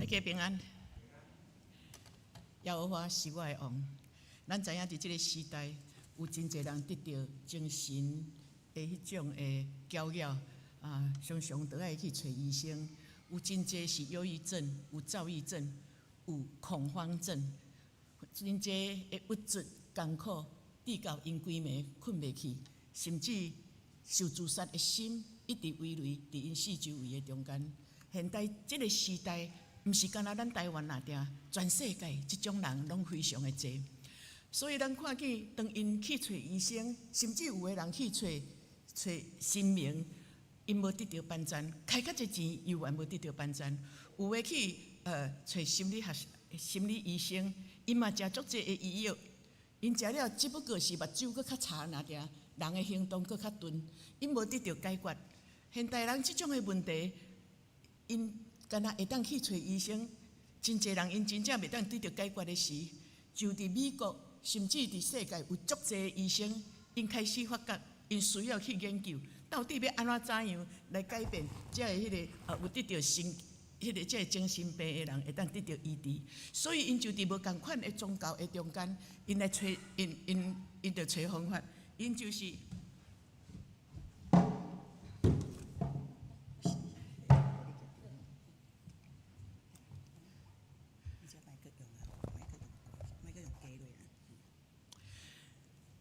家平安。耶和華是我的王。咱知影佇這个時代，有真濟人得著精神的彼種的攪擾，啊，常常都愛去揣醫生。有真濟是憂鬱症，有躁鬱症，有恐慌症，真濟的鬱卒艱苦，直到𪜶規暝睏袂去，甚至想自殺的心一直圍繞佇𪜶四周圍的中間。現代這个時代，毋是干焦咱台灣爾定，全世界這種人攏非常的濟。所以咱看見，當𪜶去揣醫生，甚至有的人去揣揣神明，𪜶無得著幫贊，開較濟錢猶原無得著幫贊。有的去揣心理學、心理醫生，𪜶嘛食足濟的醫藥，𪜶食了只不過是目睭閣較柴爾定，人的行動閣較鈍，𪜶無得著解決。現代人這種的問題，𪜶敢若會當去揣醫生，真濟人𪜶真正袂當得著解決的時，就佇美國，甚至佇世界有足濟醫生，𪜶開始發覺，𪜶需要去研究，到底欲按怎怎樣來改變，這个彼个有得著神，彼个這个精神病的人會當得著醫治。所以𪜶就佇無仝款的宗教的中間，𪜶來揣，𪜶𪜶𪜶就揣方法，𪜶就是。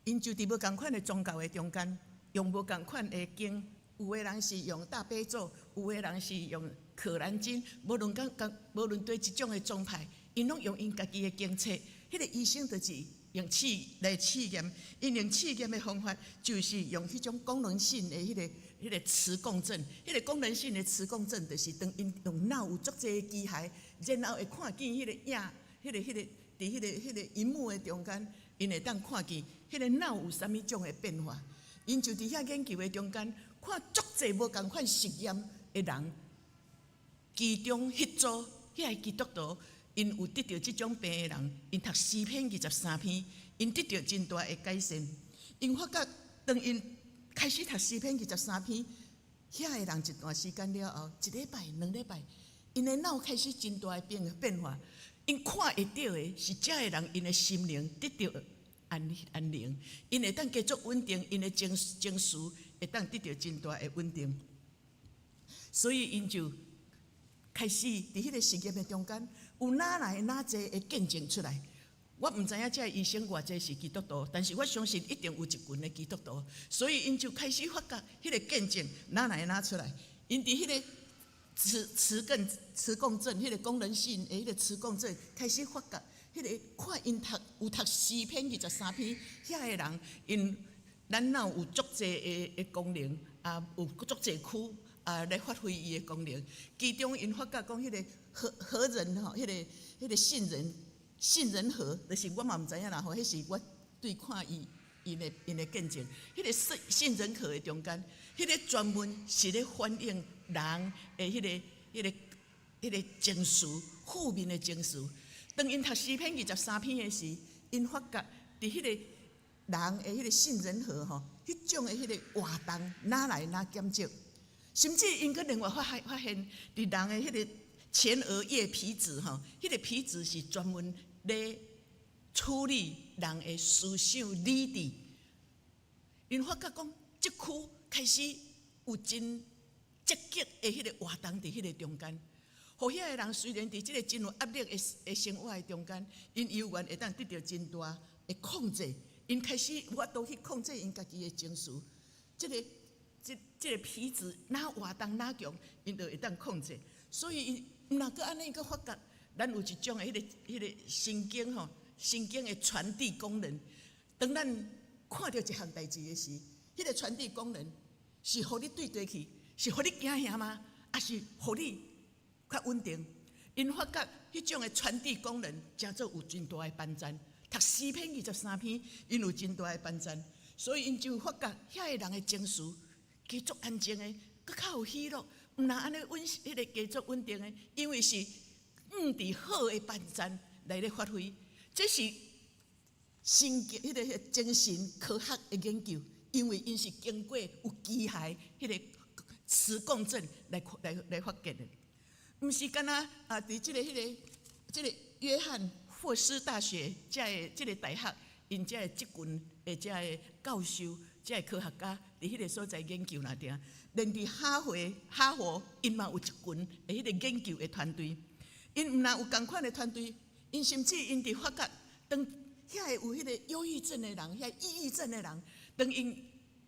𪜶就佇無仝款的宗教的中間，用無仝款的經，有的人是用大悲咒，有的人是用可蘭經，無論講講，無論佗一種的宗派，𪜶攏用𪜶家己的經冊。彼个醫生就是用試來試驗，𪜶用試驗的方法，就是用彼種功能性的彼个磁共振，彼个功能性的磁共振，就是當𪜶用腦有足濟機械，然後會看見彼个影，彼个佇彼个螢幕的中間，𪜶會當看見彼个腦有啥物種的變化。𪜶就佇遐研究的中間，看足濟無仝款實驗的人，其中彼組彼个基督徒，𪜶有得著這種病的人，𪜶讀詩篇二十三篇，𪜶得著真大的改善。𪜶發覺，當𪜶開始讀詩篇二十三篇，遐个人一段時間了後，一禮拜、兩禮拜，𪜶的腦開始真大的變變化。𪜶看會著的是，這个人𪜶的心靈得著安安寧，𪜶會當繼續穩定，𪜶的情情緒會當得著真大的穩定。所以𪜶就開始佇彼个實驗的中間，有哪來哪濟的見證出來。我毋知影這个醫生偌濟是基督徒，但是我相信一定有一群的基督徒。所以𪜶就開始發覺彼个見證哪來哪出來。𪜶佇彼个磁磁共磁共振，彼个功能性的彼个磁共振開始發覺，彼个看𪜶讀有讀詩篇二十三篇，遐个人𪜶咱腦有足濟的的功能，啊有足濟區啊來發揮伊的功能。其中𪜶發覺講，彼个核核仁吼，彼个杏仁杏仁核，就是我嘛毋知影啦吼，彼是我對看伊𪜶的見證。彼个杏杏仁核的中間，彼个專門是咧反映人的彼个情緒，負面的情緒。當𪜶讀詩篇二十三篇的時，𪜶發覺佇彼個人的彼個杏仁核吼，彼種的彼個活動哪來哪減少，甚至𪜶閣另外發現發現，佇人的彼個前額葉皮質吼，彼個皮質是專門咧處理人的思想理智。𪜶發覺講，這區開始有真積極的彼個活動佇彼個中間。予遐个人雖然佇這个真有壓力的的生活的中間，𪜶猶原會當得著真大的控制。𪜶開始有法度去控制𪜶家己的情緒，這這個皮質哪活動哪強，𪜶就會當控制。所以𪜶毋若閣按呢，閣發覺，咱有一種的彼個神經吼，神經的傳遞功能。當咱看著一項代誌的時，彼個傳遞功能是予你對對去，是予你驚嚇嗎？抑是予你較穩定？𪜶發覺彼種的傳遞功能，誠做有真大的幫贊。讀詩篇二十三篇，𪜶有真大的幫贊，所以𪜶就發覺遐个人的情緒加足安靜的，閣較有喜樂。毋若按呢穩，彼个加足穩定的，因為是向佇好的幫贊來咧發揮。這是神經彼个精神科學的研究，因為𪜶是經過有機械彼個磁共振來來來發現的。毋是干焦啊，佇這個約翰霍斯大學遮个這个大學，𪜶遮个這群的遮个教授、遮个科學家佇彼个所在研究爾爾，連佇哈佛，𪜶嘛有一群的彼个研究的團隊，𪜶毋但有仝款的團隊，𪜶甚至𪜶佇發覺，當遐個有彼个憂鬱症的人，遐抑鬱症的人，當𪜶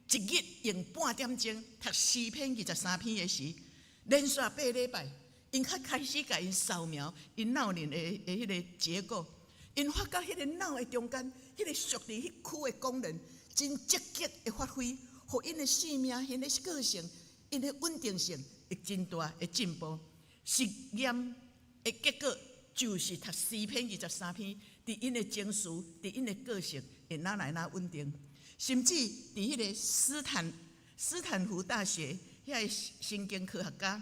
一日用半點鐘讀詩篇二十三篇的時，連續8禮拜，𪜶較開始共𪜶掃描𪜶腦裡的彼個結構，𪜶發覺彼个腦的中間，彼個屬佇彼區的功能真積極的發揮，予𪜶的性命、𪜶的個性、𪜶的穩定性會真大的進步。實驗的結果就是讀詩篇二十三篇，佇𪜶的情緒、佇𪜶的個性會愈來愈穩定。甚至佇彼個斯坦福大學遐个神經科學家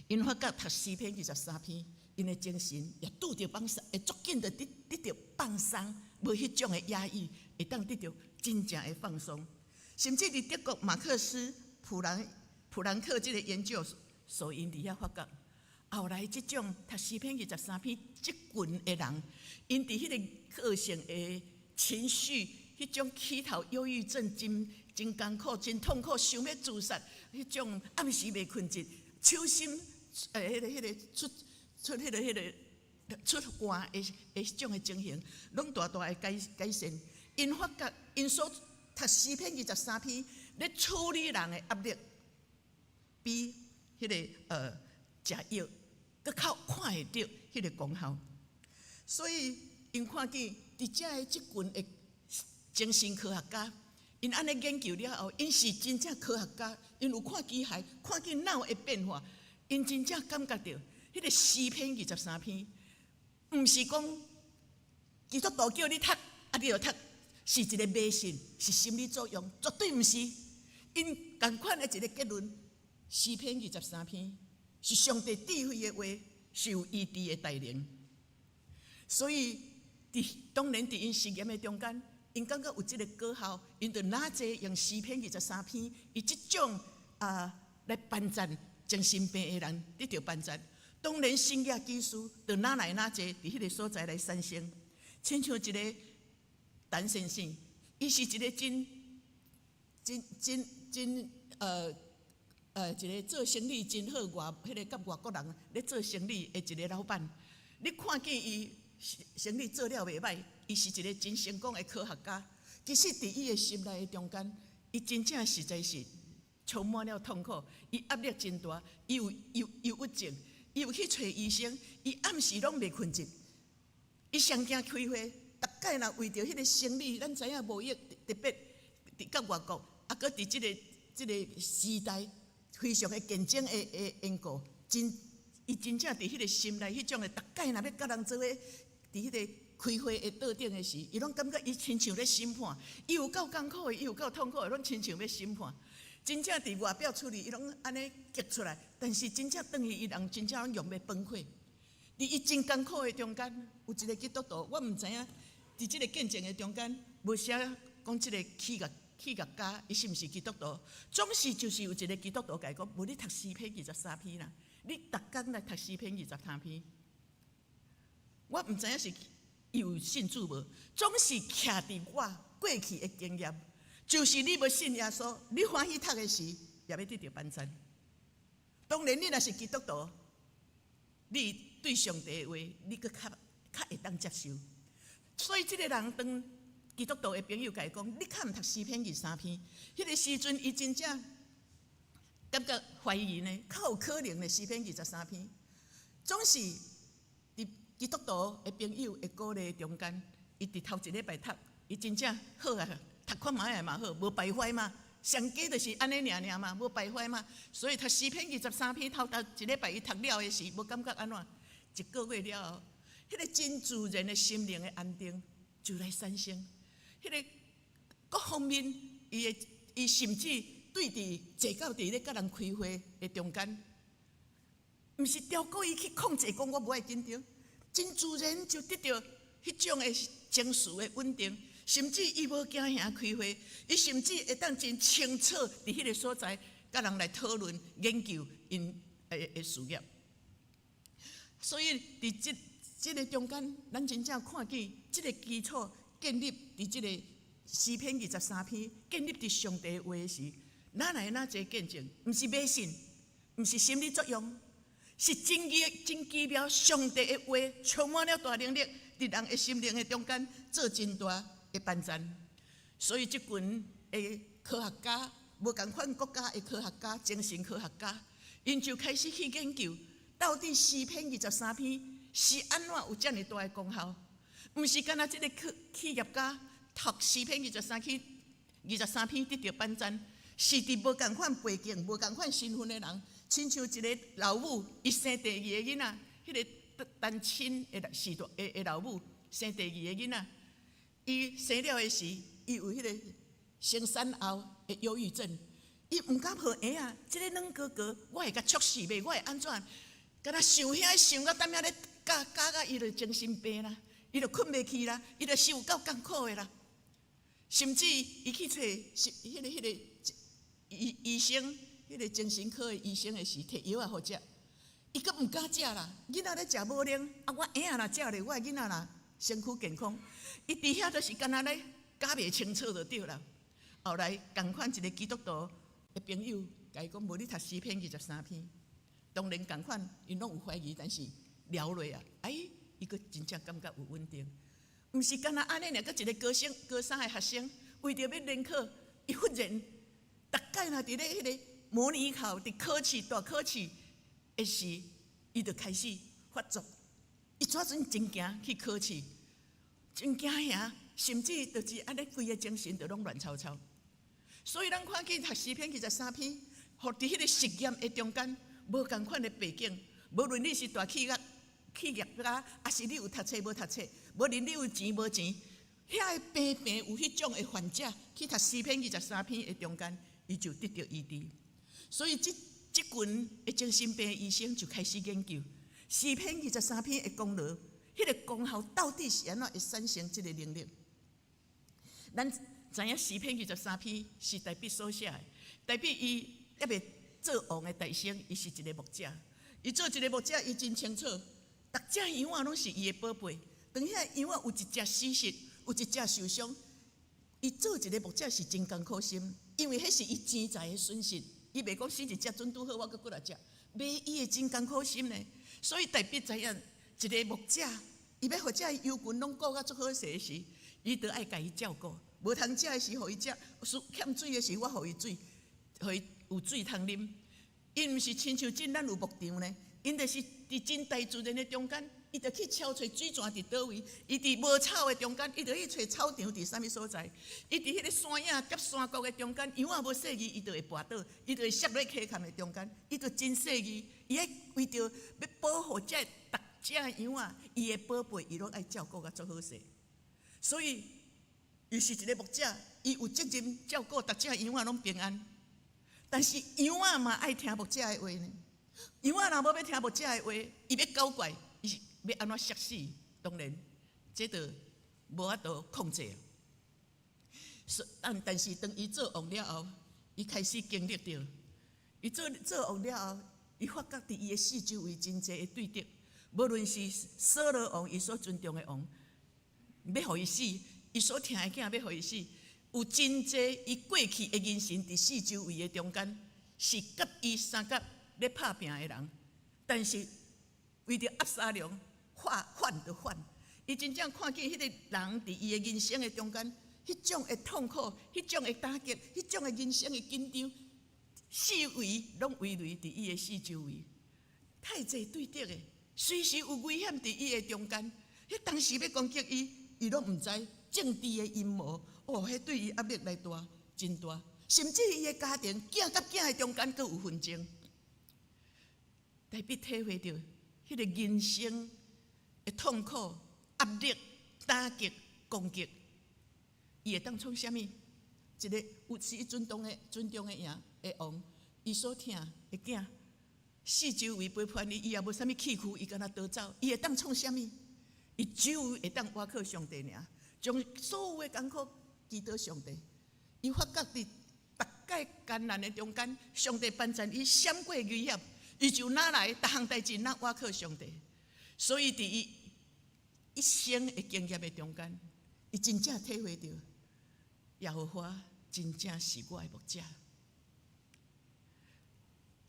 ，𪜶發覺讀詩篇二十三篇，𪜶的精神也拄著放鬆，會足緊就得著放鬆，無彼種的壓抑，會當得著真正的放鬆。甚至佇德國馬克思普蘭克這个研究所，𪜶佇遐發覺，後來這種讀詩篇二十三篇這群的人，𪜶佇彼个個性的情緒，彼種起頭憂鬱症真艱苦、真痛苦，想欲自殺，彼種暗時袂睏著，手心彼個出出彼個彼個出汗的彼種的情形，攏大大的改善。𪜶發覺𪜶所讀詩篇二十三篇咧處理人的壓力，比彼個食藥閣較看會著彼個功效。所以𪜶看見佇遮的這群的精神科學家，𪜶按呢研究了後，𪜶是真正科學家，𪜶有看機械，看見腦的變化，𪜶真正感覺著，彼個詩篇二十三篇，毋是講基督徒叫你讀，啊你就讀，是一個迷信，是心理作用，絕對毋是。𪜶仝款的一個結論，詩篇二十三篇是上帝智慧的話，是有醫治的大能。所以，佇當然佇𪜶實驗的中間，𪜶感覺有這個果效，𪜶就哪濟用詩篇二十三篇，以這種啊來幫助精神病的人得著幫助。當然，新約技術就哪來哪濟佇彼個所在來產生，親像一個陳先生，伊是一個真、真、真、真一個做生意真好，外彼個佮外國人咧做生意的一個老闆。你看見伊生意做了袂䆀，伊是一個真成功的科學家。其實佇伊的心內的中間，伊真正實在是充滿了痛苦，伊壓力真大，伊有憂鬱症，伊有去揣醫生，伊暗時攏袂睏著，伊上驚開會，逐擺若為著彼個生意，咱知影貿易特別佇佮外國，啊，閣佇這個時代非常的競爭的緣故，真伊真正佇彼個心內彼種的，逐擺若欲佮人做伙佇彼個開會的桌頂的時，伊攏感覺伊親像咧審判，伊有夠艱苦的，伊有夠痛苦的，攏親像欲審判。真正佇外表處理，伊攏按呢激出來，但是真正轉去，伊人真正攏用欲崩潰。佇伊真艱苦的中間，有一個基督徒，我毋知影，佇這個見證的中間，無寫講這個企業家，伊是毋是基督徒？總是就是有一個基督徒共伊講，無你讀詩篇二十三篇啦，你逐工來讀詩篇二十三篇。我毋知影是伊有信主無，總是徛佇我過去的經驗，就是你無信耶穌，你歡喜讀的時，也欲得著幫助。當然，你若是基督徒，你對上帝的話，你閣較會當接受。所以，這個人當基督徒的朋友共伊講，你較毋讀詩篇二十三篇？彼個時陣，伊真正感覺懷疑呢，較有可能的詩篇二十三篇，總是佇基督徒的朋友的鼓勵中間，伊佇頭一禮拜讀，伊真正好啊，讀看覓嘛好，無敗壞嘛。上濟就是按呢爾爾嘛，無敗壞嘛。所以讀詩篇二十三篇頭頭一禮拜伊讀了的時，無感覺按怎？一個月了後，彼個真自然的心靈的安定就來產生。彼個各方面，伊甚至對佇坐到佇咧佮人開會的中間，毋是超過伊去控制，講我無愛緊張，真自然就得著彼種的情緒的穩定。甚至伊無驚嚇開會，伊甚至會當真清楚佇彼個所在，佮人來討論研究𪜶的事業。所以佇這個中間，咱真正看見這個基礎建立佇這個詩篇二十三篇，建立佇上帝話時，哪來那濟見證？毋是迷信，毋是心理作用，是真奇真奇妙。上帝的話充滿了大能力，佇人的心靈的中間做真大的幫贊。所以這群的科學家，無仝款國家的科學家、精神科學家，𪜶就開始去研究，到底詩篇二十三篇是按怎有遮爾大的功效？毋是干焦這個企業家讀詩篇二十三篇得著幫贊，是佇無仝款背景、無仝款身份的人，親像一个老母，伊生第二个囡仔，彼个單親的時代的老母生第二个囡仔，伊生了的時，伊有彼个生產後的憂鬱症，伊毋敢抱嬰仔，這个軟膏膏，我會共戳死袂？我會按怎？敢若想遐想到淡仔咧，教教甲伊就精神病啦，伊就睏袂去啦，伊就是有夠艱苦的啦。甚至伊去揣是彼個醫生，彼個精神科的醫生的時，提藥仔予食，伊閣毋敢食啦。囡仔咧食無靈，啊，我嬰仔若食咧，我的囡仔若身軀健康，伊佇遐就是敢若咧搞袂清楚就對啦。後來仝款一个基督徒的朋友，共伊講，無你讀詩篇二十三篇，當然仝款，𪜶攏有懷疑，但是聊落啊，哎，伊閣真正感覺有穩定。毋是干焦按呢爾，閣一个高三的學生，為著欲聯考，伊忽然逐擺若佇咧彼个模擬考、佇考試大考試的時，伊就開始發作。伊這陣真驚去考試，真驚嚇，甚至就是按呢規个精神就攏亂糟糟。所以咱看見讀詩篇二十三篇，予佇彼个實驗的中間，無仝款的背景，無論你是大企業家，抑是你有讀冊無讀冊，無論你有錢無錢，遐个病病有彼種的患者去讀詩篇二十三篇的中間，伊就得著醫治。所以這群的精神病醫生就開始研究詩篇二十三篇的功勞，彼个功效到底是按怎會產生這个能力？咱知影詩篇二十三篇是大衛所寫的，大衛伊猶未做王的大先，伊是一个牧者。伊做一个牧者，伊真清楚，逐隻羊仔攏是伊的寶貝。當遐羊仔有一隻死失，有一隻受傷，伊做一个牧者是真艱苦心，因為彼是伊錢財的損失。伊袂講死一隻準拄好，我閣過來食，袂，伊會真艱苦心呢。所以大衛知影一个牧者，伊欲予這羊群攏顧甲足好勢時，伊著愛共伊照顧。無通食的時，予伊食；欠水的時，我予伊水，予伊有水通啉。𪜶毋是親像今咱有牧場呢，𪜶就是佇真大自然的中間，伊就去敲揣水泉佇佗位；伊佇無草的中間，伊就去揣草場佇啥物所在；伊佇彼个山野佮山谷的中間，羊仔無細膩，伊就會跋倒，伊就會摔落溪坎的中間，伊就真細膩。伊愛為著欲保護這逐隻羊仔，伊的寶貝，伊攏愛照顧甲足好勢。所以，伊是一个牧者，伊有責任照顧逐隻羊仔攏平安。但是羊仔嘛愛聽牧者的話呢。羊仔若無欲聽牧者的話，伊欲搞怪，伊是欲按怎摔死？當然，這就無法度控制。但是當伊做王了後，伊開始經歷著，伊做王了後，伊發覺佇伊的四周圍真濟的對敵，無論是掃羅王，伊所尊重的王，欲予伊死，伊所疼的囝欲予伊死，有真濟伊過去的人生佇四周圍的中間，是佮伊相佮咧拍拚的人，但是為著押沙龍反就反，伊真正看見彼个人佇伊的人生的中間，彼種的痛苦，彼種的打擊，彼種的人生的緊張，四圍攏圍圍佇伊的四周圍，太濟對敵的，隨時有危險佇伊的中間。彼當時欲攻擊伊，伊攏毋知政治的陰謀，哦，彼對伊壓力來大，真大，甚至伊的家庭，囝佮囝的中間閣有紛爭。大衛體會著彼个人生的痛苦、壓力、打擊、攻擊，伊會當創啥物？一个有是伊尊重的贏的王，伊所疼的囝，四周圍背叛伊，伊也無啥物氣屈，伊敢若逃走，伊會當創啥物？伊只有會當倚靠上帝爾，將所有的艱苦祈禱上帝。伊發覺佇逐擺艱難的中間，上帝幫贊伊閃過危險，伊就哪來逐項代誌哪倚靠上帝。所以佇伊一生的經驗的中間，伊真正體會著耶和華真正是我的牧者。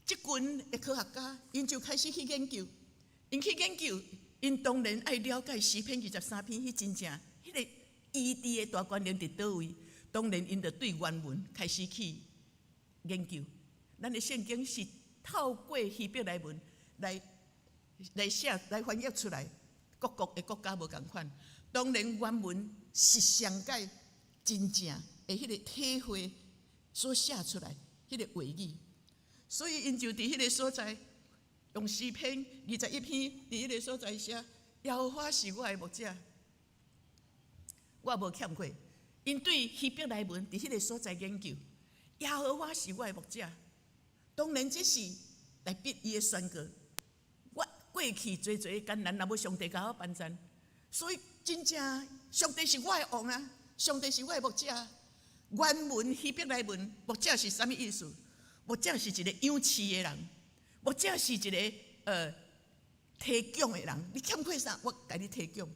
這群的科學家，𪜶就開始去研究，𪜶去研究，𪜶當然愛了解詩篇二十三篇，彼真正彼個醫治的大權能佇佗位。當然，𪜶就對原文開始去研究。咱的聖經是透過希伯來文來寫來翻譯出來，各國的國家無仝款。當然，原文是上蓋真正的彼個體會所寫出來彼個話語。所以，𪜶就佇彼個所在，用詩篇二十一篇佇彼個所在寫：耶和華是我的牧者，我無欠缺。𪜶對希伯來文佇彼個所在研究，耶和華是我的牧者。當然，這是來逼伊的宣告。我過去濟濟艱難，若無上帝共我幫贊，所以真正上帝是我的王啊！上帝是我的牧者。原文希伯來文牧者是啥物意思？牧者是一個養飼的人，牧者是一個提供的人。你欠缺啥，我共你提供。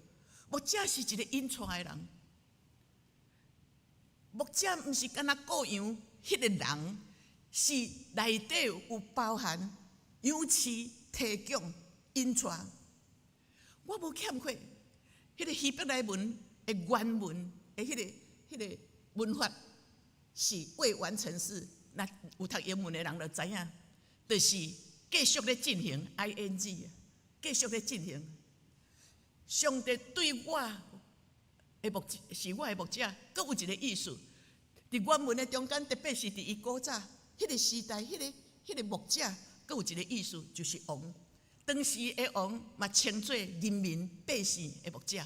牧者是一個引帶的人。牧者毋是干焦顧羊彼個人，是內底有包含養飼、提供、引帶。我無欠缺，彼個希伯來文的原文的彼個文法是未完成式。若有讀英文的人就知影，就是繼續咧進行 ing，繼續咧進行。上帝對我的牧是我的牧者，閣有一個意思。佇原文的中間，特別是佇伊古早彼個時代，彼個牧者，閣有一個意思，就是王。當時的王嘛稱做人民百姓的牧者，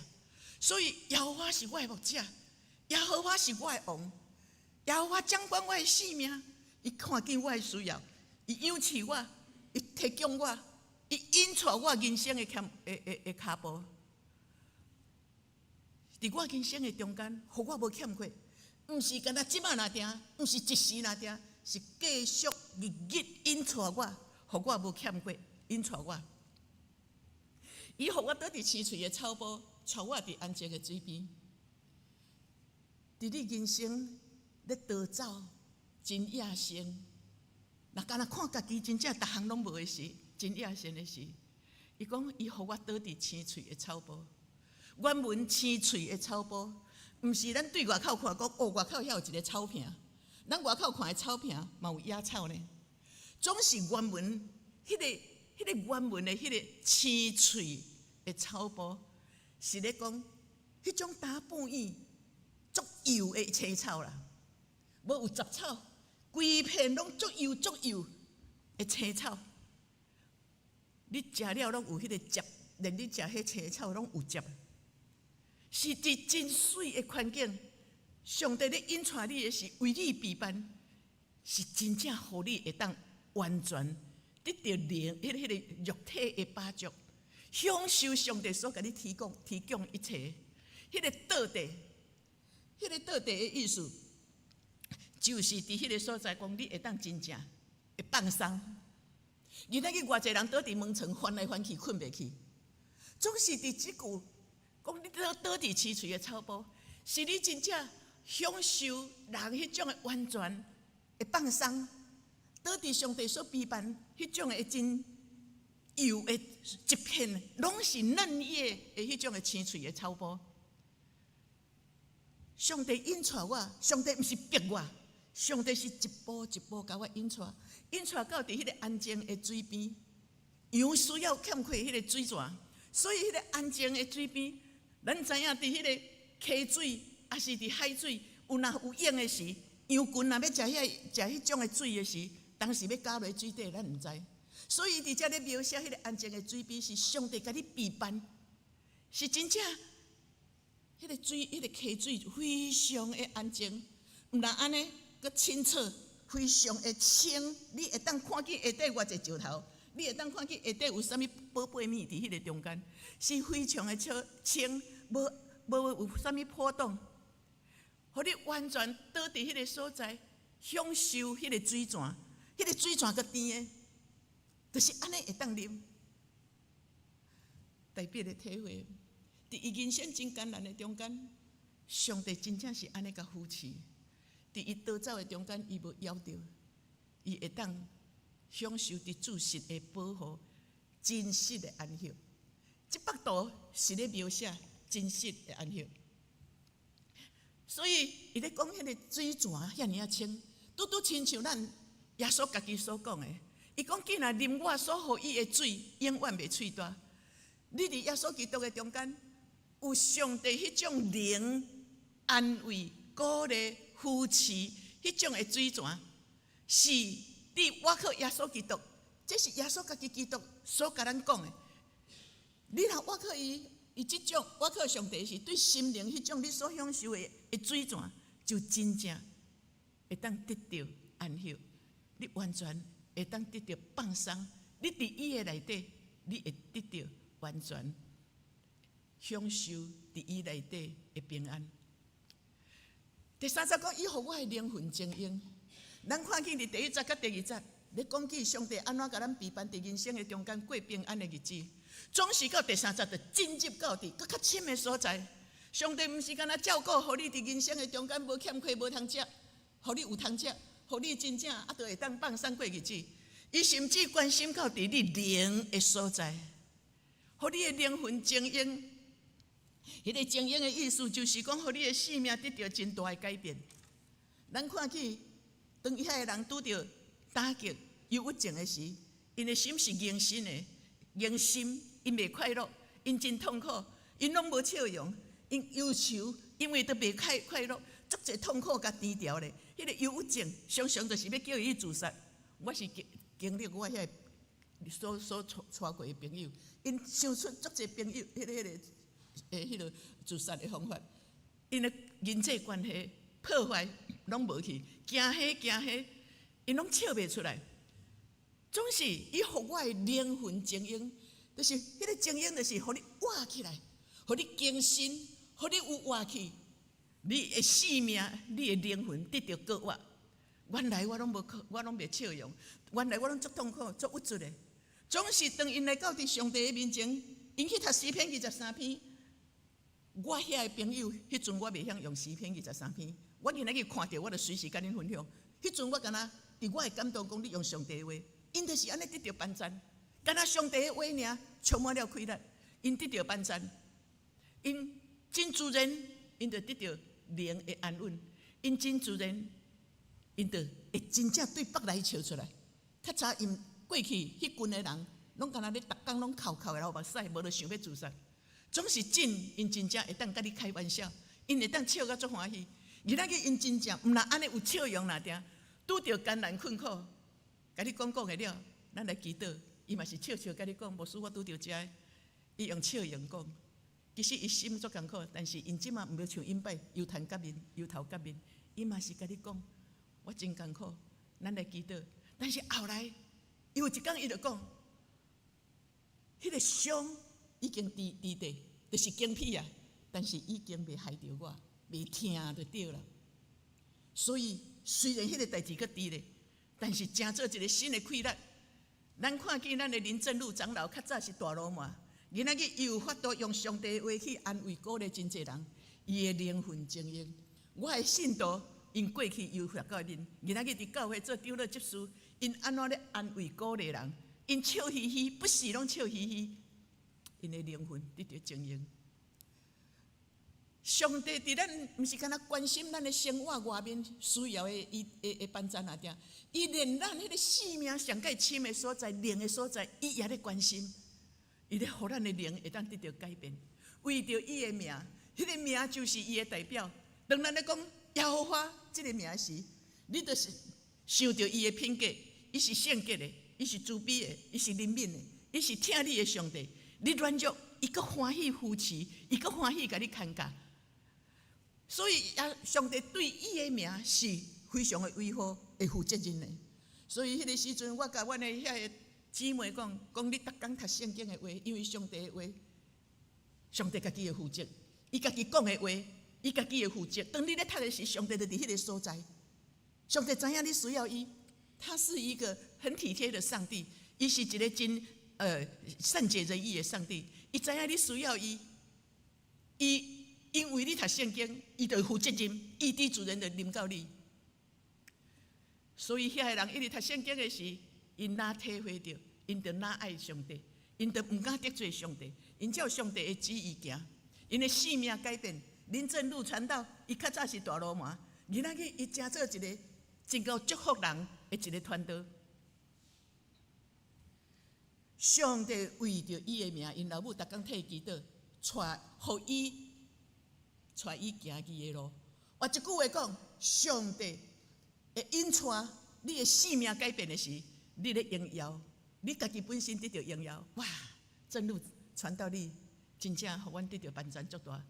所以耶和華是我的牧者，耶和華是我的王，耶和華掌管我的性命，伊看見我的需要，伊養飼我，伊提供我，伊引帶我人生的欠的的的跤步。佇我人生的中間，予我無欠缺，毋是干焦這擺爾定，毋是一時爾定，是繼續日日引帶我，予我無欠缺，引帶我。伊予我倒佇青翠的草埔，帶我佇安靜的水邊。佇你人生咧逃走，真野性。若干焦看家己真正逐項攏無的時，真野性的時，伊講伊予我倒佇青翠的草埔。原文青翠的草埔，毋是咱對外口看講，哦，外口遐有一個草坪。咱外口看的草坪嘛有野草呢。總是原文彼個原文的彼個青翠的草埔，是咧講彼種打半椅足幼的青草啦，無有雜草，規片攏足幼足幼的青草。你食了攏有彼個汁，連你食彼青草攏有汁。是佇真媠的環境，上帝咧引帶你的是為你備辦，是真正予你會當完全得著靈、彼個肉體的飽足，享受上帝所共你提供一切。彼個倒地的意思，就是佇彼個所在講，你會當真正會放鬆。而咱去偌濟人倒佇門床翻來翻去，睏袂去，總是佇這句講你倒佇青翠的草埔，是你真正享受人彼種的完全的放鬆，倒佇上帝所備辦彼種的真幼的一片，攏是嫩葉的彼種的青翠的草埔。上帝引帶我，上帝毋是逼我，上帝是一步一步共我引帶，引帶到佇彼個安靜的水邊。羊需要欠缺彼個水泉，所以彼個安靜的水邊，咱知影佇彼個溪水，抑是佇海水，有若有湧的時，羊群若欲食遐食彼種的水的時，當時欲加落水底，咱毋知。所以佇遮咧描寫彼個安靜的水邊，是上帝共你備辦，是真正彼個水，彼個溪水非常的安靜，毋但按呢，閣清澈，非常的清，你會當看見下底偌濟石頭，你會當看見下底有啥物寶貝物佇彼個中間，是非常的清，無有啥物波動，予你完全倒佇彼個所在，享受彼個水泉，彼個水泉閣甜的，就是按呢會當啉。特別的體會，佇伊人生真艱難的中間，上帝真正是按呢共扶持。佇伊逃走的中間，伊無枵著，伊會當享受佇主實的保護、真實的安息。這幅圖是咧描寫真實的安息。所以，伊咧講彼個水泉遐爾仔清，拄拄親像咱耶穌家己所講的。伊講：既若啉我所予伊的水，永遠袂喙焦。你佇耶穌基督的中間，有上帝彼種靈安慰、鼓勵、扶持，彼種的水泉，是你倚靠耶穌基督，這是耶穌家己基督所共咱講的。你若倚靠伊，伊這種倚靠上帝是對心靈彼種你所享受的水泉，就真正會當得著安息，你完全會當得著放鬆。你佇伊的內底，你會得著完全享受佇伊內底的平安。第三節講，伊予我的靈魂晶瑩。咱看見佇第一節佮第二節，咧講起上帝按怎共咱備辦佇人生的中間過平安的日子，總是到第三節就進入到佇閣較深的所在。上帝毋是干焦照顧，予你佇人生的中間無欠缺無通食，予你有通食，予你真正啊，就會當放鬆過日子。伊甚至關心到佇你靈的所在，予你的靈魂晶瑩。彼個晶瑩的意思就是講，予你的生命得著真大的改變。咱看見當遐个人拄著打擊、憂鬱症的時，𪜶的心是硬心的，硬心，𪜶袂快樂，𪜶真痛苦，𪜶攏無笑容，𪜶憂愁，因為都袂快樂，足濟痛苦共低調咧。彼個憂鬱症常常就是欲叫伊去自殺。我是經歷我遐個所帶過的朋友，𪜶想出足濟朋友，彼個自殺的方法，𪜶的人際關係破壞攏無去，驚彼驚彼，𪜶攏笑袂出來。總是伊予我的靈魂晶瑩，就是彼個晶瑩，就是予你活起來，予你更新，予你有活氣，你的生命、你的靈魂得著復活。原來我攏無，我攏袂笑容，原來我攏足痛苦、足鬱卒的。總是當𪜶來到佇上帝的面前，𪜶去讀詩篇二十三篇。我遐个朋友，彼陣我袂曉用詩篇二十三篇，我今仔日看著，我就隨時共恁分享。彼陣我敢若佇我的感動講，你用上帝的話，𪜶就是按呢得著幫贊，敢若上帝的話爾，充滿了氣力，𪜶得著幫贊，𪜶真自然，𪜶就得著靈的安穩，𪜶真自然，𪜶就會真正對腹內笑出來。較早𪜶過去彼群的人，攏敢若咧逐工攏哭哭的流目屎，無就想欲自殺。總是真，𪜶真正會當共你開玩笑，𪜶會當笑甲足歡喜。今仔日𪜶真正毋若按呢有笑容爾定，拄著艱難困苦，共你講講會了，咱來祈禱，伊嘛是笑笑共你講，牧師我拄著這个，伊用笑容講，其實伊心足艱苦，但是𪜶這馬毋欲像𪜶擺憂頭結面，憂頭結面，伊嘛是共你講，我真艱苦，咱來祈禱。但是後來，伊有一工伊就講，彼個傷已經治治地，就是經皮啊，但是已經袂害著我，袂疼就對啦。所以雖然彼個代誌閣治咧，但是成做一個新的氣力。咱看見咱的林正祿長老較早是大鱸鰻，今仔日伊有法度用上帝的話去安慰鼓勵真濟人，伊的靈魂晶瑩。我的信徒𪜶過去有發過面，今仔日佇教會做長老執事，𪜶按怎咧安慰鼓勵人？𪜶笑嘻嘻，不時攏笑嘻嘻，𪜶的靈魂得著晶瑩。上帝佇咱，毋是干焦關心咱的生活外面需要的伊的幫贊爾定，伊連咱彼個生命上蓋深的所在、靈的所在，伊也咧關心，伊咧予咱的靈會當得著改變。為著伊的名，彼個名就是伊的代表。當咱咧講耶和華這個名時，你就是想著伊的品格，伊是聖潔的，伊是慈悲的，伊是憐憫的，伊是疼你的上帝。你軟弱，伊閣歡喜扶持，伊閣歡喜共你牽駕。所以，啊，上帝對伊的名是非常的維護，會負責任的。所以，彼個時陣，我共阮的遐个姊妹講，講你逐工讀聖經的話，因為上帝的話，上帝家己會負責，伊家己講的話，伊家己會負責。當你咧讀的時，上帝就佇彼個所在。上帝知影你需要伊，他是一個很體貼的上帝，伊是一個真善解人意的上帝。伊知影你需要伊，伊因為你讀聖經，伊就負責任，伊佇主人就臨到你。所以遐个人一直讀聖經的時，𪜶若體會著，𪜶就若愛上帝，𪜶就毋敢得罪上帝，𪜶照上帝的旨意行，𪜶的性命改變。林正路傳道，伊較早是大流氓，今仔日伊成做一個真夠祝福人的一個傳道。上帝為著伊的名，𪜶老母逐工替伊祈禱，帶予伊帶伊行伊的路。換一句話講，上帝會引帶你的性命改變的時，你咧榮耀，你家己本身得著榮耀。哇！正路傳道你真正予阮得著幫贊足大。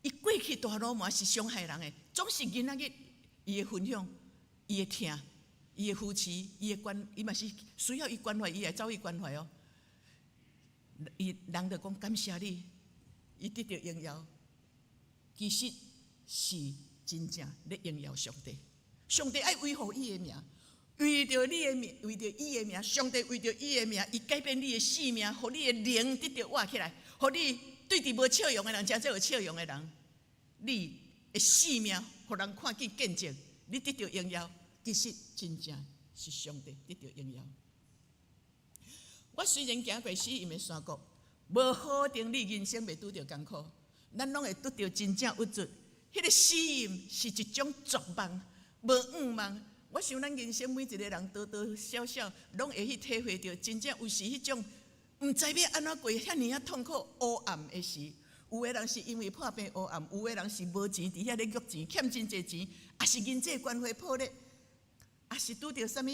伊過去大流氓是傷害人的，總是今仔日伊的分享，伊的疼，伊的扶持，伊的關，伊嘛是需要伊關懷，伊會走去關懷哦。伊人就講感謝你，伊得著榮耀，其實是真正咧榮耀上帝。上帝愛維護伊的名，為著你的名，為著伊的名，上帝為著伊的名，伊改變你的性命，予你的靈得著活起來，予你對佇無笑容的人，成做有笑容的人。你的性命，予人看見見證，你得著榮耀。其實真正是上帝得著榮耀。我雖然行過死蔭的山谷，無保證你人生袂拄著艱苦，咱攏會拄著真正鬱卒。彼個死蔭是一種絕望，無向望。我想咱人生每一個人多多少少攏會去體會著，真正有時彼種毋知欲按怎過，遐爾仔痛苦烏暗的時。有的人是因為破病烏暗，有的人是無錢佇遐咧約錢，欠真濟錢，抑是人際關係破裂，抑是拄著啥物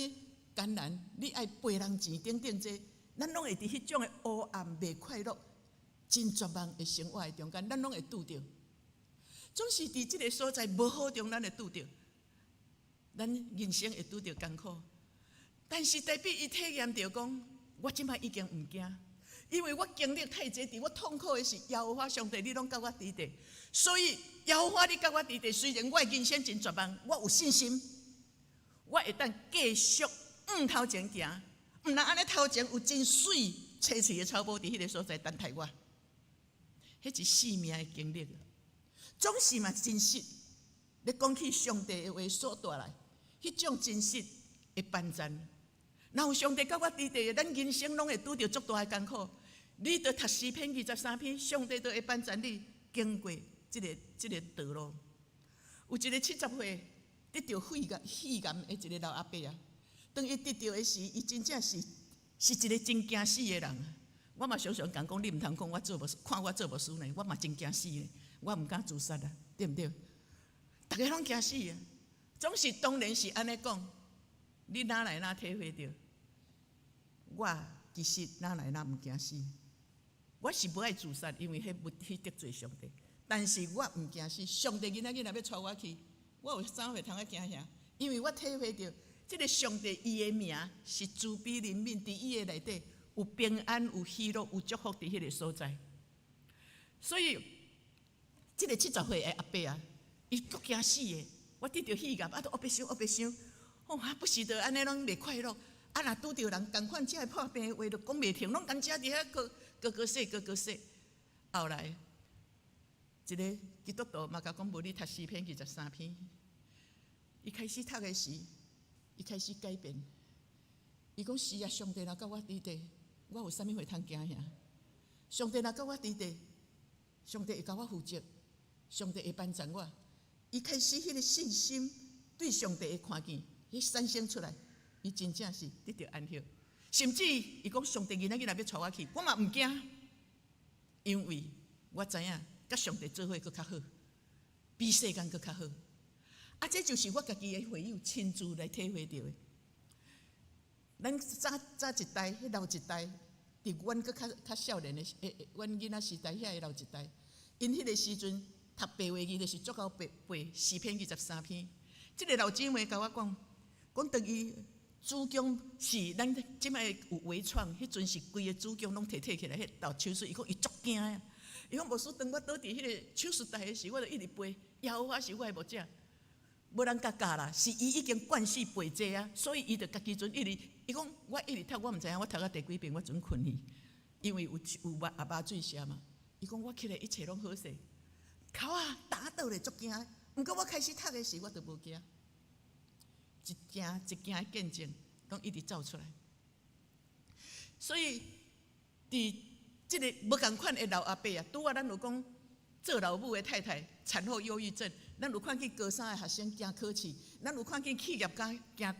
艱難，你愛賠人錢等等這，咱攏會佇彼種的烏暗、袂快樂、真絕望的生活的中間，咱攏會拄著。總是佇這个所在無好中，咱會拄著，咱人生會拄著艱苦。但是大衛伊體驗著講，我這擺已經毋驚，因為我經歷太濟，佇我痛苦的時，耶和華上帝你攏佮我佇佇，所以耶和華你佮我佇佇，雖然我的人生真絕望，我有信心，我會當繼續向頭前行。毋但按呢頭前有真媠青翠的草埔佇彼个所在等待我，彼是生命的經歷，總是嘛真實。你講起上帝的話所帶來，彼種真實的幫贊。若有上帝佮我佇佇，咱人生攏會拄著足大的艱苦。你著讀詩篇23篇，上帝都會幫贊你經過這个道路。有一個70歲得著肺癌的一個老阿伯啊，當伊得著的時，伊真正是一個真驚死的人。我嘛常常共講，你毋通講我做牧師，看我做牧師呢，我嘛真驚死呢，我毋敢自殺啊，對毋對？逐家攏驚死啊，總是當然是按呢講，你哪來哪體會著？我其實哪來哪毋驚死？我是無愛自殺，因為彼無去得罪上帝。但是我毋驚死，上帝今仔日若欲帶我去，我有啥會通愛驚啥？因為我體會著，這个上帝伊的名是慈悲憐憫，佇伊的內底有平安、有喜樂、有祝福佇彼个所在。所以，這个70歲的阿伯啊，伊足驚死的。我得著肺癌，啊，都烏白想烏白想，哦，啊，不時就按呢攏袂快樂。啊，若拄著人仝款，遮个破病的話，就講袂停，攏共遮佇遐閣閣閣說，閣閣說。後來，一个基督徒嘛共講，無你讀詩篇23篇。伊開始讀的時，伊開始改變。伊講是啊，上帝若佮我佇佇，我有啥物會通驚啥？上帝若佮我佇佇，上帝會共我負責，上帝會幫助我。伊開始彼个信心對上帝的看見，彼產生出來，伊真正是得著安息。甚至伊講上帝今仔日若欲帶我去，我嘛毋驚，因為我知影佮上帝做伙閣較好，比世間閣較好。啊，這就是我家己的會友親自來體會著的。咱早早一代，彼老一代，佇阮閣較較少年的，阮囡仔時代遐个老一代，𪜶彼个時陣讀白話字就是足𠢕背背詩篇23篇。這个老姊妹共我講，講當伊子宮是咱這擺有微創，彼陣是規个子宮攏提提起來，彼動手術，伊講伊足驚啊！伊講牧師，當我倒佇彼个手術台的時，我就一直背，耶和華是我的牧者。無人共教啦，是伊已經慣勢背這啊，所以伊就家己陣一直，伊講我一直讀，我毋知影我讀到第幾遍，我準睏去。因為有麻醉射嘛。伊講我起來一切攏好勢，哭啊打倒咧足驚。毋過我開始讀的時，我就無驚。一件一件的見證，攏一直走出來。所以，佇這个無仝款的老阿伯啊，拄仔咱有講做老母的太太產後憂鬱症，咱有看見高三的學生驚考試，咱有看見企業家驚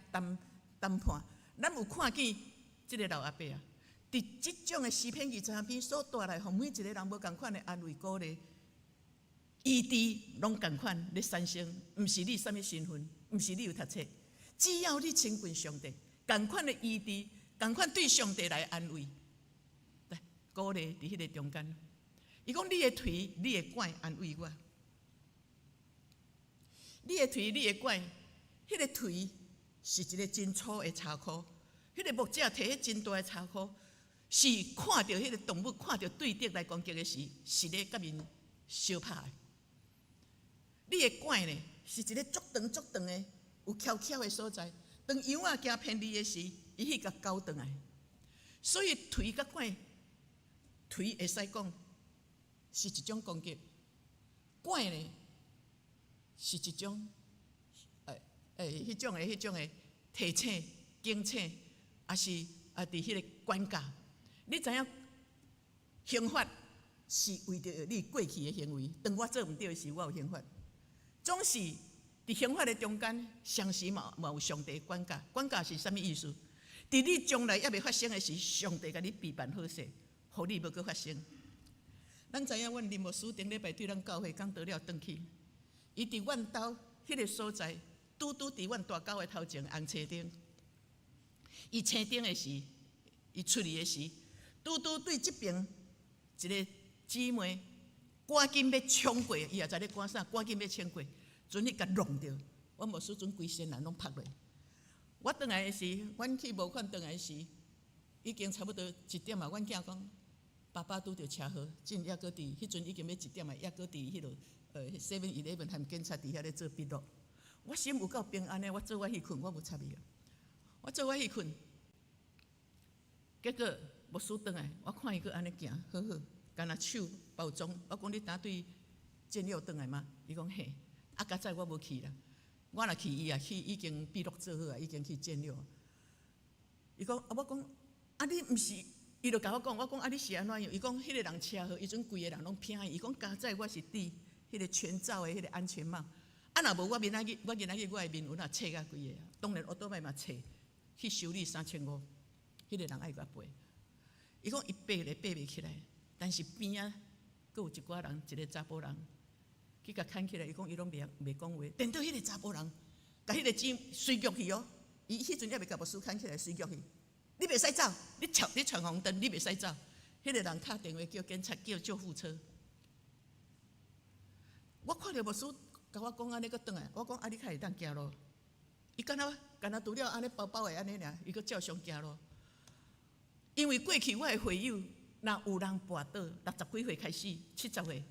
談判，咱有看見這个老阿伯啊，佇這種的詩篇23篇所帶來，予每一個人無仝款的安慰鼓勵，醫治攏仝款咧產生，毋是你啥物身份，毋是你有讀冊，只要你親近上帝，仝款的醫治，仝款對上帝來安慰，來鼓勵佇彼个中間。伊講你的槌，你的拐安慰我。你的槌，你的拐，彼个槌是一個真粗的柴箍，彼个牧者提彼真大的柴箍，是看著彼个動物，看著對敵來攻擊的時，是咧共𪜶相拍的。你的拐呢，是一个足長足長的，有蹺蹺的所在。當羊仔行偏離的時，伊去共勾轉來。所以槌佮拐，槌會使講是一種攻擊，拐呢是一種，彼種的提醒、警醒，抑是啊，佇彼个管教。你知影刑罰是為著你過去的行為，當我做毋對的時，我有刑罰。總是佇刑罰的中間，同時嘛有上帝管教。管教是啥物意思？佇你將來猶未發生的時，上帝共你備辦好勢，予你無閣發生。咱知影，阮林牧師頂禮拜對咱教會講道了轉去，伊佇阮兜彼个所在，拄拄佇阮大狗的頭前紅青燈。伊青燈的時，伊出去的時，拄拄對這爿一个姊妹趕緊欲衝過，伊也知咧趕啥，趕緊欲衝過，陣去共挵著。阮牧師陣規身人攏拍落。我轉來的時，阮去無款轉來的時，已經差不多一點啊。阮囝講，爸爸拄著車禍，真猶閣佇彼陣已經欲一點啊，猶閣佇彼落7-Eleven 和警察佇遐咧做筆錄。我心有夠平安的，我做我去睏，我無插伊。我做我去睏，結果牧師轉來，我看伊閣按呢行，好好，敢若手包裝。我講你當對戰友轉來嗎？伊講嘿，啊，佳哉我無去啦。我若去，伊也去已經筆錄做好啊，已經去戰友。伊講啊，我講啊，你毋是，伊就共我講，我講啊，你是按怎樣？伊講彼个人車禍，伊陣規个人攏偏伊。伊講佳哉我是戴彼个全罩的彼个安全帽，啊，若無我明仔日，我今仔日我的面有哪切甲規个，當然烏多擺嘛切去修理3500，彼个人愛共賠。伊講伊爬咧爬袂起來，但是邊仔閣有一寡人，一個查埔人去共牽起來，伊講伊攏袂講話，顛倒彼个查埔人，共彼个姊隨腳去哦，伊彼陣猶未共牧師牽起來，隨腳去。你袂使走，你闖紅燈，你袂使走。彼个人敲電話叫警察，叫救護車。我看著牧師共我講按呢，閣轉來，我講啊，你較會當行路。伊敢若除了按呢包包的按呢爾，伊閣照常行路。因為過去我的會友，若有人跋倒，六十幾歲開始，70歲、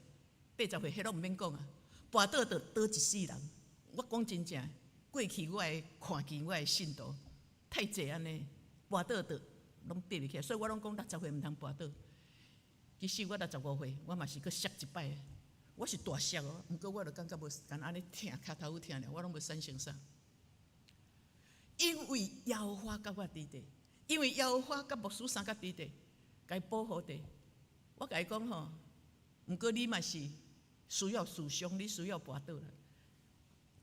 80歲，彼攏毋免講啊。跋倒就倒一世人。我講真正，過去我的看見我的信徒太濟按呢，跋倒就攏爬袂起來，所以我攏講六十歲毋通跋倒。其實我65歲，我嘛是閣摔一擺。我是大摔哦，毋過我就感覺無干按呢疼，跤頭有疼爾，我攏無產生啥。因為耶和華佮我佇咧，因為耶和華佮牧師相佮佇咧，共伊保護著。我共伊講吼，毋過你嘛是需要受傷，你需要跋倒啦，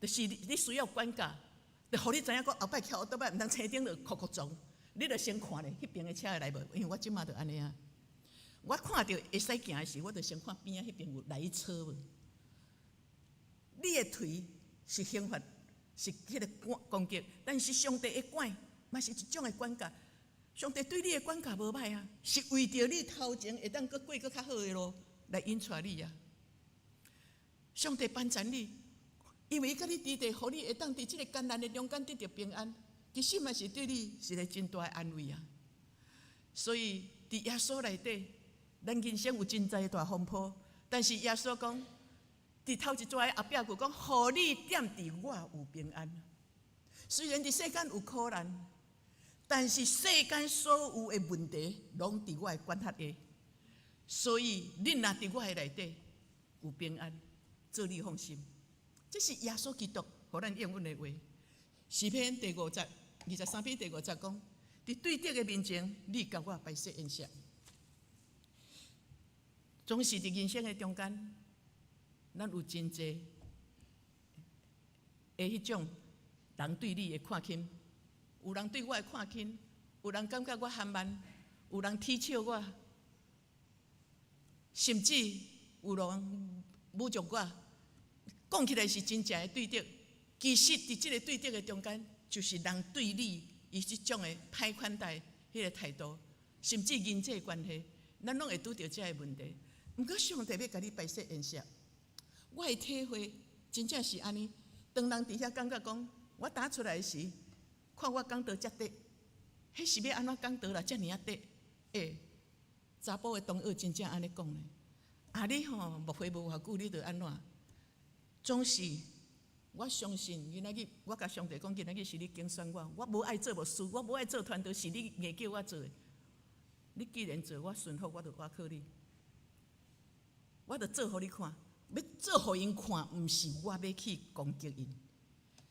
就是你需要管教，就予你知影講後擺騎烏多擺毋通青燈就扣扣撞，你著先看咧，彼爿的車會來無？因為我這馬就按呢啊。我看著會使行的時，我就先看邊仔彼爿有來車無。你的槌是刑罰，是彼个攻擊，但是上帝的拐嘛是一種的管教。上帝對你的管教無歹啊，是為著你頭前會當閣過閣較好的路來引帶你啊。上帝幫贊你，因為伊佮你佇咧，予你會當佇這个艱難的中間得著平安，其實嘛是對你是個真大的安慰啊。所以佇耶穌內底，咱人生有真濟大風波，但是耶穌講，佇頭一逝的後壁句講，予你踮佇我有平安。雖然佇世間有苦難，但是世間所有的問題，攏佇我的管轄下。所以，恁若佇我的內底有平安，做你放心。這是耶穌基督予咱應允的話。詩篇第五節23篇第五節講：佇對敵的面前，你共我擺設筵席。總是佇人生的中間，咱有真濟的彼種人對你的看輕，有人對我的看輕，有人感覺我含慢，有人恥笑我，甚至有人侮辱我。講起來是真正的對敵，其實佇這个對敵的中間，就是人對你伊這種的歹款待彼个態度，甚至人際關係，咱攏會拄著這个問題。毋過上帝欲共你擺設筵席，我的體會真正是按呢。當人佇遐感覺講，我打出來時，看我講道遮短，彼是欲按怎講道啦？遮爾仔短，欸，查埔的同學真正按呢講咧。啊，你吼牧會無偌久，你就按怎？總是我相信，今仔日我共上帝講，今仔日是你揀選我，我無愛做牧師，我無愛做傳道，是你硬叫我做的。你既然做，我順服，我就倚靠你，我就做予你看。欲做予𪜶看，毋是我欲去攻擊𪜶。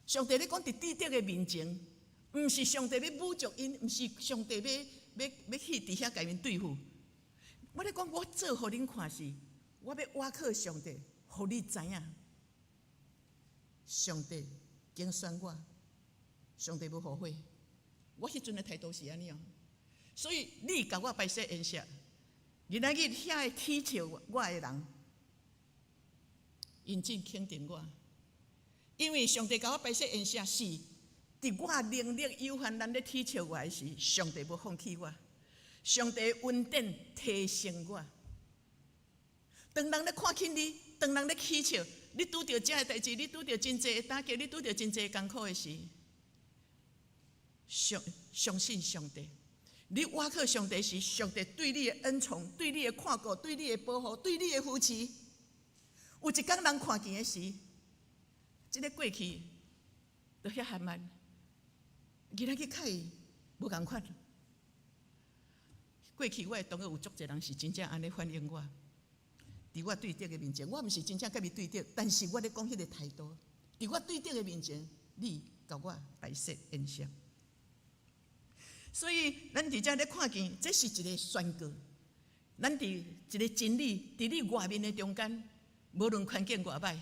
上帝咧講佇對敵的面前，毋是上帝欲侮辱𪜶，毋是上帝欲去佇遐共𪜶對付。我咧講，我做予恁看是，我欲倚靠上帝，予你知影。上帝揀選我，上帝無後悔。我彼陣的態度是按呢哦，所以你共我擺設筵席，今仔日遐个恥笑我的人，𪜶真肯定我，因為上帝共我擺設筵席是，佇我能力有限，人咧恥笑我的時，上帝無放棄我，上帝恩典提升我。當人咧看輕你，當人咧恥笑，你拄著這个代誌，你拄著真濟的打擊，你拄著真濟艱苦的時，相信上帝，你倚靠上帝時，上帝對你的恩寵、對你的看顧、對你的保護、對你的扶持。有一工人看見的時，這个過去都遐含慢，今仔日佮伊無仝款。過去我的同學有足濟人是真正按呢反應我。佇我對敵的面前，我毋是真正佮伊對敵，但是我咧講彼个態度。佇我對敵的面前，你共我擺設宴席。所以，咱佇遮咧看見，這是一个宣告。咱佇一个真理，佇你外面的中間，無論環境偌歹，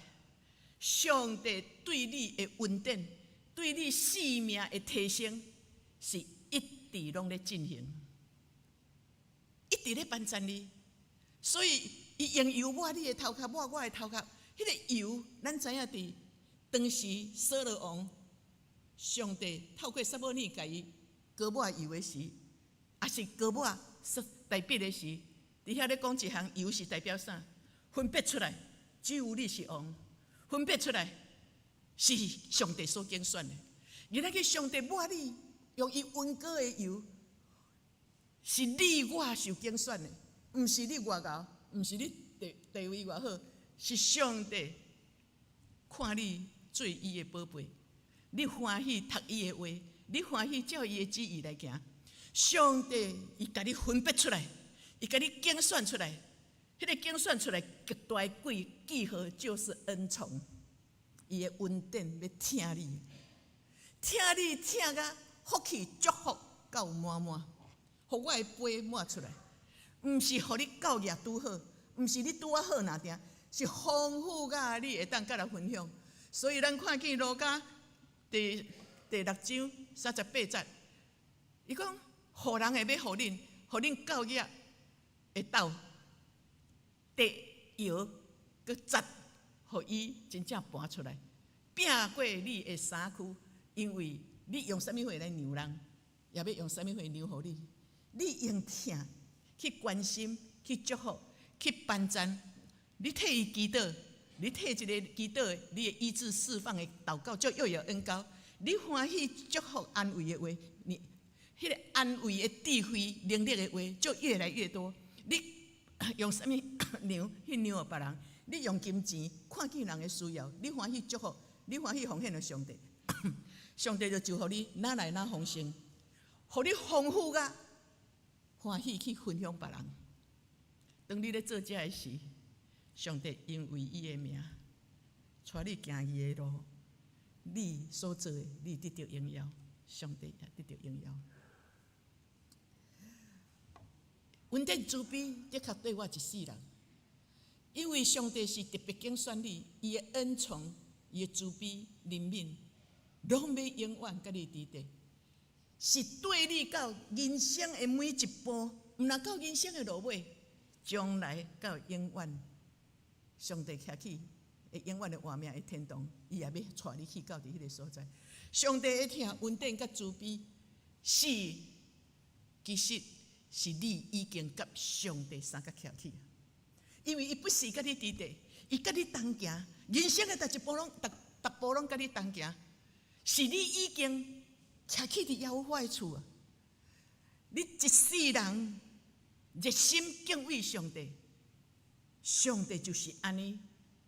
上帝對你的恩典，對你生命的提升，是一直攏咧進行，一直咧幫贊你。所以，伊用油抹你的頭殼，抹我的頭殼。彼个油，咱知影佇當時掃羅王，上帝透過撒母耳共伊膏抹油的時，抑是膏抹大衛的時，佇遐咧講一項油是代表啥？分別出來，只有你是王。分別出來是上帝所揀選的。今仔日上帝抹你，用伊恩膏的油，是你我受揀選的，毋是你偌𠢕，毋是你地位偌好，是上帝看你做伊的寶貝，你歡喜讀伊的話，你歡喜照伊的旨意來行。上帝伊共你分別出來，伊共你揀選出來，彼个揀選出來極大的記號就是恩寵，伊的恩典欲疼你，疼你疼甲福氣祝福夠滿滿，予我的杯滿出來，毋是予你教業拄好，毋是你拄仔好爾定，是豐富甲你會當佮人分享。所以咱看見路加第六章38節，伊講，予人的欲予恁，予恁教業會斗得搖閣節，予伊真正盤出來，拚過你的衫褲，因為你用啥物貨來量人，也欲用啥物貨量予你。你用疼去關心、去祝福、去幫贊，你替伊祈禱，你替一个祈禱，你的醫治釋放的禱告就又有恩膏。你歡喜祝福安慰的話，你彼个安慰的智慧能力的話就越來越多。你用啥物量去量予別人？你用金錢看見人的需要，你歡喜祝福，你歡喜奉獻予上帝，上帝就祝福你，哪來哪豐盛。予你豐富甲歡喜去分享別人。當你咧做這个時，上帝因為伊的名，帶你行伊的路，你所做的，你得著榮耀，上帝也得著榮耀。恩典慈悲的確對我一世人，因為上帝是特別揀選你，伊的恩寵、伊的慈悲、憐憫，攏欲永遠佮你佇佇，是綴你到人生的每一步，毋但到人生的落尾，將來到永遠，上帝徛起會永遠的活命的天堂，伊也欲帶你去到佇彼个所在。上帝的疼、恩典佮慈悲，是其實是你已經佮上帝相佮徛起，因為伊不是佮你佇佇，伊佮你同行，人生的逐一步攏逐逐步攏佮你同行，是你已經徛起佇耶和華的厝啊！你一世人熱心敬畏上帝，上帝就是按呢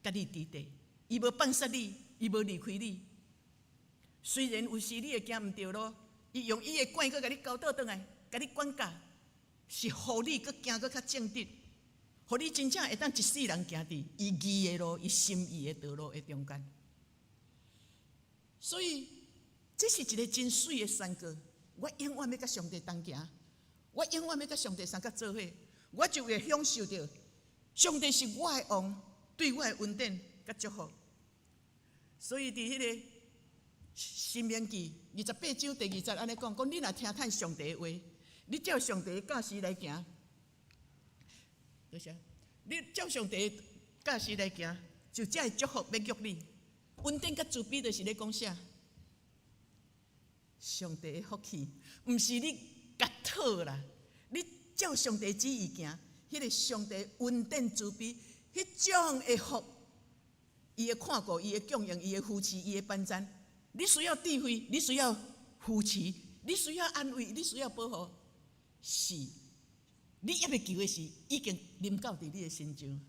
佮你佇佇，伊無放捨你，伊無離開你。雖然有時你會行毋著路，伊用伊的棍閣共你交倒轉來，共你管教。是予你閣行閣較正直，予你真正會當一世人行佇伊義的路、伊心意的道路的中間。所以，這是一个真媠的宣告。我永遠欲佮上帝同行，我永遠欲佮上帝相佮做伙，我就會享受著上帝是我的王，對我的恩典佮祝福。所以，佇彼个申命記28章第2節按呢講，講你若聽趁上帝的話，你照上帝的教示來行，多謝。你照上帝的教示來行，就這个祝福欲約你。恩典佮慈悲就是咧講啥？上帝的福氣，毋是你共討啦，你照上帝旨意行，彼个上帝恩典慈悲，彼種的福，伊會看顧，伊會供應，伊會扶持，伊會幫贊。你需要智慧，你需要扶持，你需要安慰，你需要保護。是，你猶未求的時，已經臨到佇你的身上。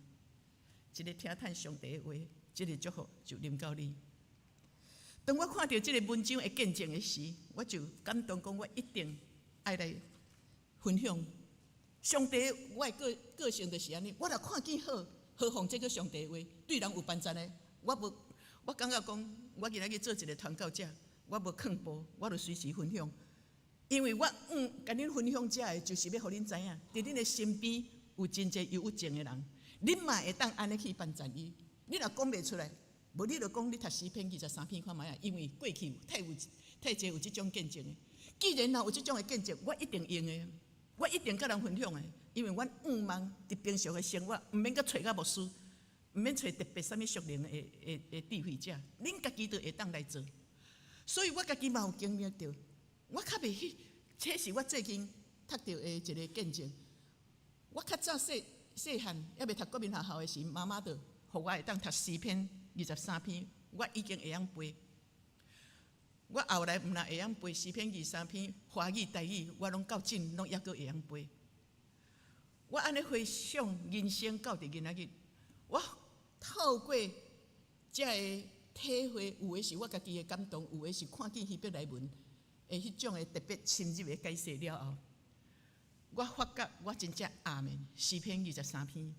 一个聽趁上帝的話，這个祝福就臨到你。當我看著這个文章的見證的時，我就感動，講我一定愛來分享。上帝，我的個個性就是按呢，我若看見好，何況這个上帝的話對人有幫助的，我無，我感覺講，我今仔去做一个傳教者，我無囥步，我就隨時分享。因為我共恁分享這个，就是欲予恁知影，佇恁的身邊有真濟憂鬱症的人，恁嘛會當按呢去幫助伊。你若講袂出來，無你就講你讀詩篇23篇看覓啊？因為過去太有太濟有這種見證的。既然若有這種的見證，我一定用的，我一定佮人分享的。因為阮向望佇平常的生活，毋免閣揣到牧師，毋免揣特別啥物屬靈的的的智慧者，恁家己都會當來做。所以我家己嘛有經歷著。我較袂去，這是我最近讀著的一个見證。我較早細細漢，猶未讀國民學校的時，媽媽就予我會當讀詩篇二十三篇，我已經會曉背。我後來毋但會曉背詩篇二十三篇，華語、台語，我攏夠盡，攏猶閣會曉背。我按呢回想人生到佇今仔日，我透過這个體會，有的是我家己的感動，有的是看見希伯來文的彼種的特別深入的解釋了後，我發覺我真正阿們詩篇二十三篇。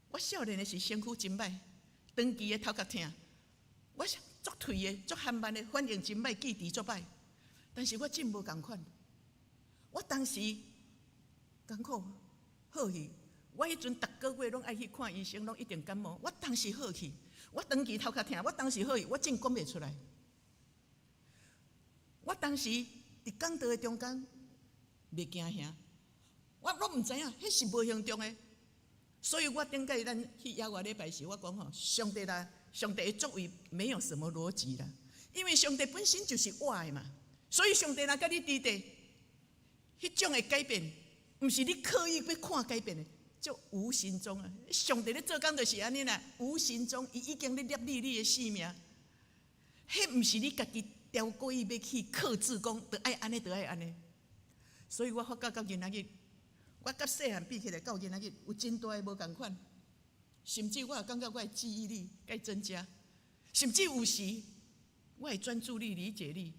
我少年的時身軀真䆀，長期的頭殼疼，我足頹的、足緩慢的，反應真䆀，記憶足䆀。但是我真無仝款。我當時艱苦好去，我彼陣逐個月攏愛去看醫生，攏一定感冒。我當時好去，我長期頭殼疼，我當時好去，我真講袂出來。我當時佇講道的中間袂驚嚇，我攏毋知影，彼是無形中的。所以我頂擺咱去野外禮拜時，我講吼，上帝啦，上帝的作為沒有什麼邏輯啦，因為上帝本身就是活的嘛，所以上帝若佮你佇佇，彼種的改變，毋是你刻意欲看改變的，就無形中啊，上帝咧做工就是按呢啦，無形中伊已經咧捏你你的性命，彼毋是你家己刁故意欲去克制，講著愛按呢，著愛按呢。所以我發覺到今仔日，我佮細漢比起來，到今仔日有真大的無仝款，甚至我也感覺我的記憶力該增加，甚至有時我的專注力、理解力，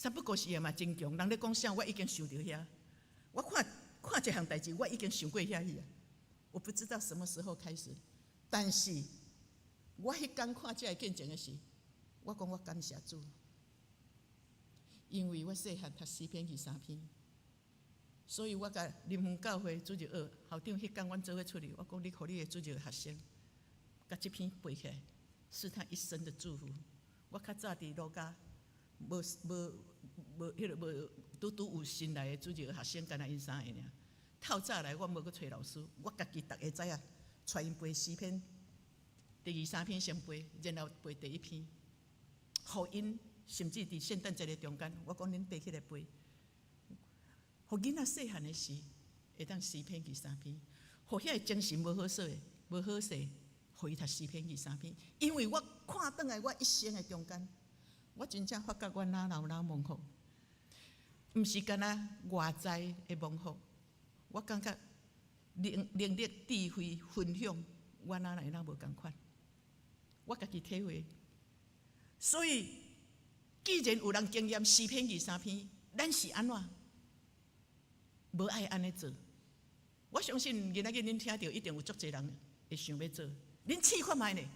三不五時也嘛真強，人咧講啥，我已經想著遐。我看看一項代誌，我已經想過遐去啊。我不知道什麼時候開始，但是我彼工看這个見證的時，我講我感謝主，因為我細漢讀詩篇23篇，所以我共林園教會主日學校長彼工，阮做伙出去，我講你予你的主日學學生，共這篇背起來，是他一生的祝福。我較早佇路加，無無無彼个無拄拄有新來的主日學學生，敢若𪜶三个爾。透早來，我無閣揣老師，我家己逐个知影，帶𪜶背詩篇第二三篇先背，然後背第一篇，予𪜶甚至佇聖誕節的中間，我講恁爬起來背，予囡仔細漢的時，會當詩篇二三篇，予遐个精神無好勢的，無好勢，予伊讀詩篇二三篇，因為我看轉來我一生的中間，我真正發覺我哪老哪蒙福，毋是干焦外在的蒙福，我感覺能力、智慧分享，我哪來哪無仝款，我家己體會。所以，既然有人經驗詩篇二三篇，咱是按怎？無愛按呢做。我相信今仔日恁聽著，一定有足濟人會想欲做。恁試看覓呢？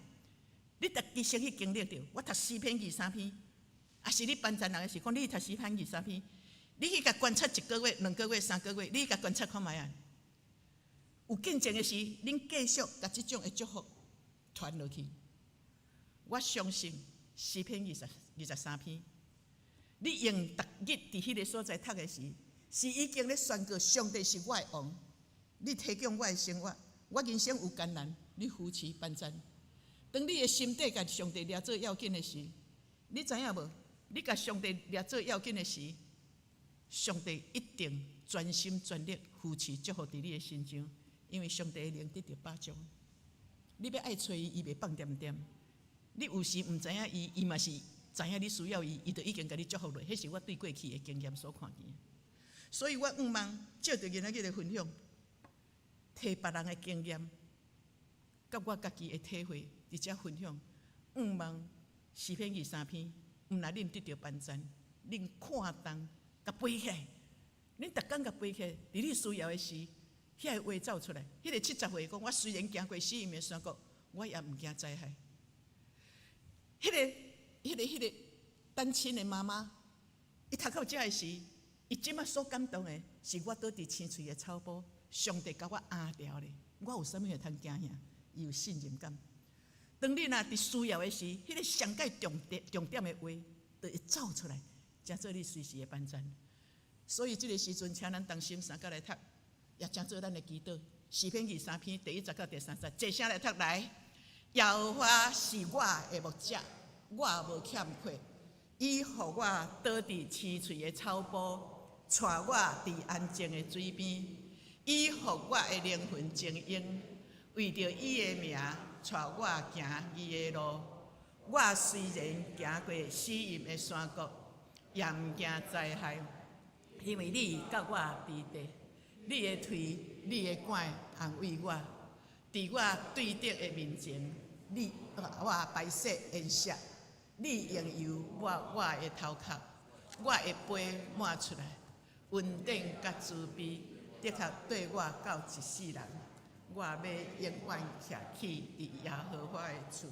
你家己先去經歷著。我讀詩篇二三篇，抑是你幫贊人的時，講你讀詩篇二三篇，你去共觀察一個月、2個月、3個月，你去共觀察看覓啊？有見證的時，恁繼續共這種的祝福傳落去。我相信詩篇23篇，你用逐日佇彼个所在讀的時，是已經咧宣告上帝是我的王，你提供我的生活，我人生有艱難，你扶持幫贊。當你的心底共上帝掠做要緊的時，你知影無？你共上帝掠做要緊的時，上帝一定全心全力扶持祝福佇你的身上，因為上帝的靈得著保障。你欲愛揣伊，伊袂放恬恬。你有時毋知影伊，伊嘛是知影你需要伊，伊就已經共你祝福落。彼是我對過去的經驗所看見。所以我向望藉著今仔日的分享，提別人的經驗，佮我家己的體會，佇遮分享。向望詩篇二三篇，毋但恁得著幫贊，恁看重共背起來，恁逐工共背起來，佇你需要的時，遐个話走出來。彼个70歲講，我雖然行過死蔭的山谷，我也毋驚災害。彼个單親的媽媽，伊讀到遮的時，伊這馬所感動的是我倒佇青翠的草埔，上帝共我安牢咧，我有啥物會通驚嚇？伊有信任感。當你若佇需要的時，彼个上蓋重點重點的話，就會走出來，成做你隨時的幫贊。所以這个時陣，請咱同心相佮來讀，也成做咱的祈禱。詩篇二三篇第一節到第三節，齊聲來讀來。耶和華是我的牧者，我無欠缺。伊予我倒佇青翠的草埔，帶我佇安靜的水邊。伊予我的靈魂晶瑩，為著伊的名，帶我行義的路。我雖然行過死蔭的山谷，也毋驚災害，因為你佮我佇咧，你的槌、你的竿安慰我。佇我對敵的面前，你為我擺設筵席，你用油抹我的頭殼，我的杯滿出來，恩典佮慈悲，的確綴我到一世人。我欲永遠徛起佇耶和華的厝。